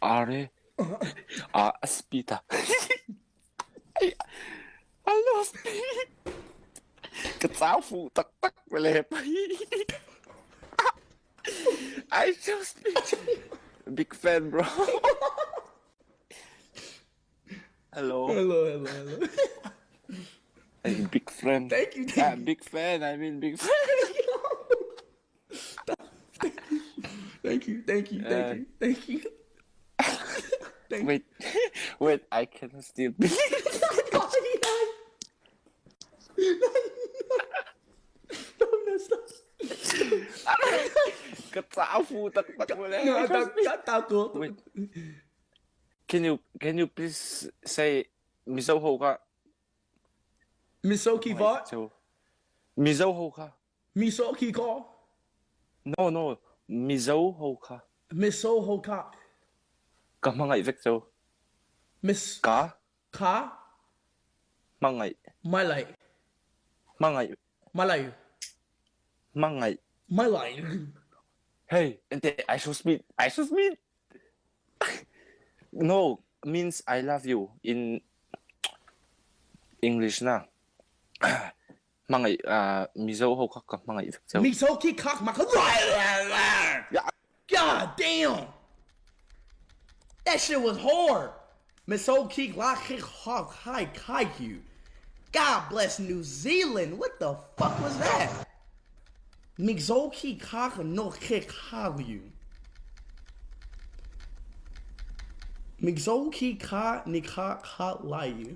R A S P ta. I lost me. Ka chau fu tak tak le I just big fan bro. Hello. Hello, hello, hello. Hey, big friend. Thank you, thank Ah, big fan. I mean big fan. Thank you, thank you, thank Uh, you, thank you. Thank Wait, wait. I can still be. No, no, stop. Ka chau fu tak tak le. No, tak, tak, tak, Wait. Can you can you please say Mizo ho kha? Misoki what? So, Mizo ho kha. Misoki call? No no Mizo ho kha. Miso ho ka. Ka hmangaih vek cho. Miss Ka ka hmangaih malai hmangaih malayu hmangaih. malai. Hey, ente I should speak. I should speak. No means I love you in English na. Hmangaih uh, Mizo ho kha ka hmangaih vek cho. Misoki cock maka. Yeah. God damn. That shit was hard. Misoki lock hawk hi kai you. God bless New Zealand. What the fuck was that? Mizoki cock no kick you. Mizoki ka nika ka you.